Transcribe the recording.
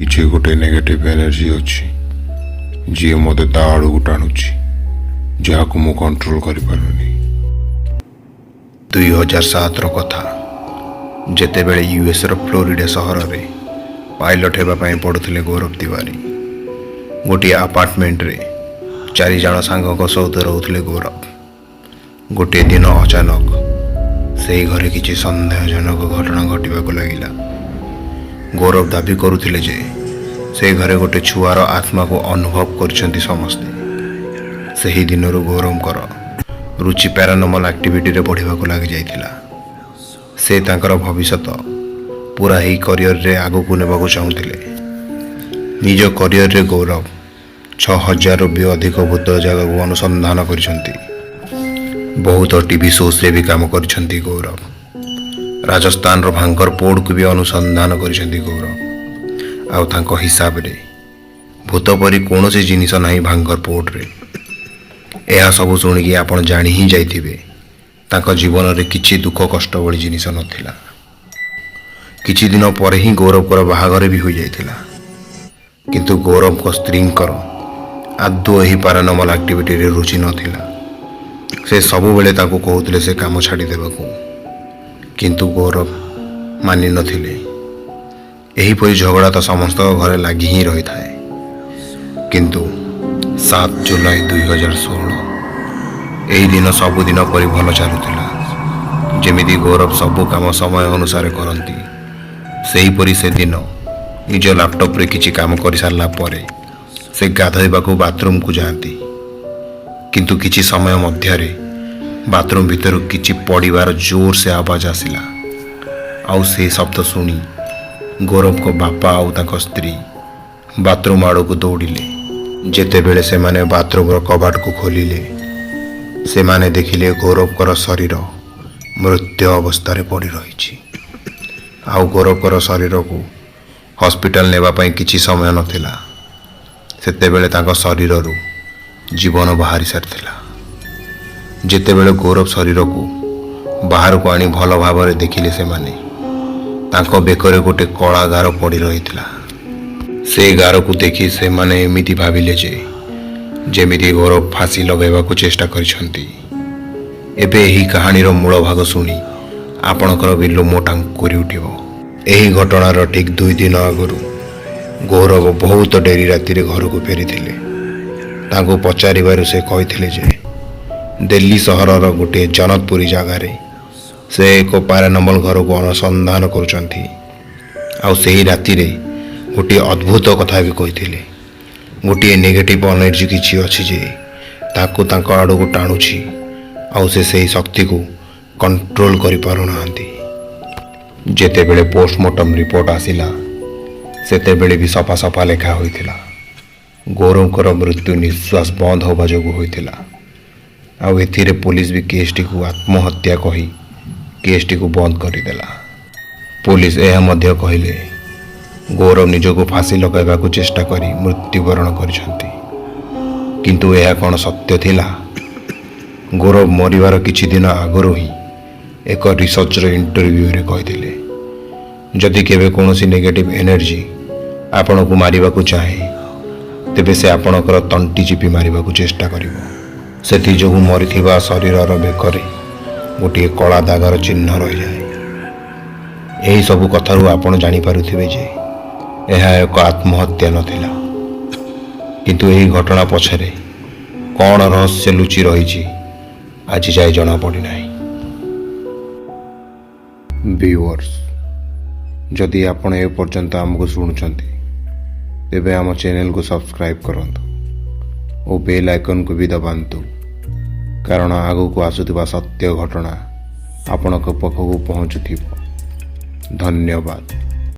କିଛି ଗୋଟେ negative energy ଅଛି, ଯିଏ ମୋତେ ତା ଆଡ଼କୁ ଟାଣୁଛି, ଯାହାକୁ ମୁଁ କଣ୍ଟ୍ରୋଲ କରିପାରୁନି। 2007ର କଥା, ଯେତେବେଳେ ୟୁଏସ୍ର ଫ୍ଲୋରିଡା ସହରରେ ପାଇଲଟ ହେବା ପାଇଁ ପଢ଼ୁଥିଲେ ଗୌରବ ତିୱାରୀ। ଗୋଟିଏ ଆପାର୍ଟମେଣ୍ଟରେ ଚାରିଜଣ ସାଙ୍ଗଙ୍କ ସହିତ ରହୁଥିଲେ ଗୌରବ। ଗୋଟିଏ ଦିନ ଅଚାନକ ସେହି ଘରେ କିଛି ସନ୍ଦେହଜନକ ଘଟଣା ଘଟିବାକୁ ଲାଗିଲା। ଗୌରବ ଦାବି କରୁଥିଲେ ଯେ ସେ ଘରେ ଗୋଟେ ଛୁଆର ଆତ୍ମାକୁ ଅନୁଭବ କରିଛନ୍ତି ସମସ୍ତେ। ସେହି ଦିନରୁ ଗୌରବଙ୍କର ରୁଚି ପ୍ୟାରାନର୍ମାଲ ଆକ୍ଟିଭିଟିରେ ବଢ଼ିବାକୁ ଲାଗିଯାଇଥିଲା। ସେ ତାଙ୍କର ଭବିଷ୍ୟତ ପୁରା ଏହି କରିୟରରେ ଆଗକୁ ନେବାକୁ ଚାହୁଁଥିଲେ। ନିଜ କରିୟରରେ ଗୌରବ 6000ରୁ ବି ଅଧିକ ଭୂତ ଜାଗାକୁ ଅନୁସନ୍ଧାନ କରିଛନ୍ତି। ବହୁତ ଟିଭି ଶୋସ୍ରେ ବି କାମ କରିଛନ୍ତି ଗୌରବ। ରାଜସ୍ଥାନର ଭାଙ୍ଗର ପୋର୍ଟକୁ ବି ଅନୁସନ୍ଧାନ କରିଛନ୍ତି ଗୌରବ। ଆଉ ତାଙ୍କ ହିସାବରେ ଭୂତ ପରି କୌଣସି ଜିନିଷ ନାହିଁ ଭାଙ୍ଗର ପୋର୍ଟରେ। ଏହା ସବୁ ଶୁଣିକି ଆପଣ ଜାଣି ହିଁ ଯାଇଥିବେ, ତାଙ୍କ ଜୀବନରେ କିଛି ଦୁଃଖ କଷ୍ଟ ଭଳି ଜିନିଷ ନଥିଲା। କିଛି ଦିନ ପରେ ହିଁ ଗୌରବଙ୍କର ବାହାଘର ବି ହୋଇଯାଇଥିଲା। କିନ୍ତୁ ଗୌରବଙ୍କ ସ୍ତ୍ରୀଙ୍କର ଆଦୌ ଏହି ପାରାନର୍ମାଲ ଆକ୍ଟିଭିଟିରେ ରୁଚି ନଥିଲା। ସେ ସବୁବେଳେ ତାଙ୍କୁ କହୁଥିଲେ ସେ କାମ ଛାଡ଼ିଦେବାକୁ, କିନ୍ତୁ ଗୌରବ ମାନି ନଥିଲେ। ଏହିପରି ଝଗଡ଼ା ତ ସମସ୍ତଙ୍କ ଘରେ ଲାଗି ହିଁ ରହିଥାଏ। କିନ୍ତୁ 7 ଜୁଲାଇ 2016, ଏହି ଦିନ ସବୁଦିନ ପରି ଭଲ ଚାଲୁଥିଲା। ଯେମିତି ଗୌରବ ସବୁ କାମ ସମୟ ଅନୁସାରେ କରନ୍ତି, ସେହିପରି ସେଦିନ ନିଜ ଲାପଟପ୍ରେ କିଛି କାମ କରିସାରିଲା ପରେ ସେ ଗାଧୋଇବାକୁ ବାଥରୁମକୁ ଯାଆନ୍ତି। କିନ୍ତୁ କିଛି ସମୟ ମଧ୍ୟରେ ବାଥରୁମ ଭିତରୁ କିଛି ପଡ଼ିବାର ଜୋର ସେ ଆବାଜ ଆସିଲା। ଆଉ ସେ ଶବ୍ଦ ଶୁଣି ଗୌରବଙ୍କ ବାପା ଆଉ ତାଙ୍କ ସ୍ତ୍ରୀ ବାଥରୁମ ଆଡ଼କୁ ଦୌଡ଼ିଲେ। ଯେତେବେଳେ ସେମାନେ ବାଥରୁମର କବାଟକୁ ଖୋଲିଲେ, ସେମାନେ ଦେଖିଲେ ଗୌରବଙ୍କର ଶରୀର ମୃତ ଅବସ୍ଥାରେ ପଡ଼ି ରହିଛି। ଆଉ ଗୌରବଙ୍କର ଶରୀରକୁ ହସ୍ପିଟାଲ ନେବା ପାଇଁ କିଛି ସମୟ ନଥିଲା। ସେତେବେଳେ ତାଙ୍କ ଶରୀରରୁ ଜୀବନ ବାହାରି ସାରିଥିଲା। ଯେତେବେଳେ ଗୌରବ ଶରୀରକୁ ବାହାରକୁ ଆଣି ଭଲ ଭାବରେ ଦେଖିଲେ ସେମାନେ, ତାଙ୍କ ବେକରେ ଗୋଟେ କଳା ଗାର ପଡ଼ି ରହିଥିଲା। ସେ ଗାରକୁ ଦେଖି ସେମାନେ ଏମିତି ଭାବିଲେ ଯେ ଯେମିତି ଗୌରବ ଫାଶୀ ଲଗାଇବାକୁ ଚେଷ୍ଟା କରିଛନ୍ତି। ଏବେ ଏହି କାହାଣୀର ମୂଳ ଭାଗ ଶୁଣି ଆପଣଙ୍କର ବି ଲୋମ ଟାଙ୍କୁରି ଉଠିବ। ଏହି ଘଟଣାର ଠିକ୍ 2 ଦିନ ଆଗରୁ ଗୌରବ ବହୁତ ଡେରି ରାତିରେ ଘରକୁ ଫେରିଥିଲେ। ତାଙ୍କୁ ପଚାରିବାରୁ ସେ କହିଥିଲେ ଯେ ଦିଲ୍ଲୀ ସହରର ଗୋଟିଏ ଜନତପୁରୀ ଜାଗାରେ ସେ ଏକ ପାରାନର୍ମାଲ ଘରକୁ ଅନୁସନ୍ଧାନ କରୁଛନ୍ତି। ଆଉ ସେହି ରାତିରେ ଗୋଟିଏ ଅଦ୍ଭୁତ କଥା ବି କହିଥିଲେ। ଗୋଟିଏ ନେଗେଟିଭ୍ ଏନର୍ଜି କିଛି ଅଛି ଯେ ତାକୁ ତାଙ୍କ ଆଡ଼କୁ ଟାଣୁଛି, ଆଉ ସେ ସେହି ଶକ୍ତିକୁ କଣ୍ଟ୍ରୋଲ କରିପାରୁନାହାନ୍ତି। ଯେତେବେଳେ ପୋଷ୍ଟମର୍ଟମ ରିପୋର୍ଟ ଆସିଲା, ସେତେବେଳେ ବି ସଫା ସଫା ଲେଖା ହୋଇଥିଲା, ଗୌରବଙ୍କର ମୃତ୍ୟୁ ନିଶ୍ୱାସ ବନ୍ଦ ହେବା ଯୋଗୁଁ ହୋଇଥିଲା। ଆଉ ଏଥିରେ ପୋଲିସ ବି କେସ୍ଟିକୁ ଆତ୍ମହତ୍ୟା କହି କେସ୍ଟିକୁ ବନ୍ଦ କରିଦେଲା। ପୋଲିସ ଏହା ମଧ୍ୟ କହିଲେ, ଗୌରବ ନିଜକୁ ଫାଶୀ ଲଗାଇବାକୁ ଚେଷ୍ଟା କରି ମୃତ୍ୟୁବରଣ କରିଛନ୍ତି। କିନ୍ତୁ ଏହା କ'ଣ ସତ୍ୟ ଥିଲା? ଗୌରବ ମରିବାର କିଛି ଦିନ ଆଗରୁ ହିଁ ଏକ ରିସର୍ଚ୍ଚର ଇଣ୍ଟରଭ୍ୟୁରେ କହିଥିଲେ, ଯଦି କେବେ କୌଣସି ନେଗେଟିଭ୍ ଏନର୍ଜି ଆପଣଙ୍କୁ ମାରିବାକୁ ଚାହେଁ, ତେବେ ସେ ଆପଣଙ୍କର ତଣ୍ଟି ଚିପି ମାରିବାକୁ ଚେଷ୍ଟା କରିବ। ସେଥିଯୋଗୁଁ ମରିଥିବା ଶରୀରର ବେକରେ ଗୋଟିଏ କଳା ଦାଗର ଚିହ୍ନ ରହିଯାଏ। ଏହି ସବୁ କଥାରୁ ଆପଣ ଜାଣିପାରୁଥିବେ ଯେ ଏହା ଏକ ଆତ୍ମହତ୍ୟା ନଥିଲା। କିନ୍ତୁ ଏହି ଘଟଣା ପଛରେ କ'ଣ ରହସ୍ୟ ଲୁଚି ରହିଛି, ଆଜି ଯାଏ ଜଣାପଡ଼ିନାହିଁ। ଭିଉଅର୍ସ, ଯଦି ଆପଣ ଏ ପର୍ଯ୍ୟନ୍ତ ଆମକୁ ଶୁଣୁଛନ୍ତି, ତେବେ ଆମ ଚ୍ୟାନେଲକୁ ସବସ୍କ୍ରାଇବ୍ କରନ୍ତୁ ଓ ବେଲ୍ ଆଇକନ୍କୁ ବି ଦବାନ୍ତୁ, କାରଣ ଆଗକୁ ଆସୁଥିବା ସତ୍ୟ ଘଟଣା ଆପଣଙ୍କ ପାଖକୁ ପହଞ୍ଚୁଥିବ। ଧନ୍ୟବାଦ।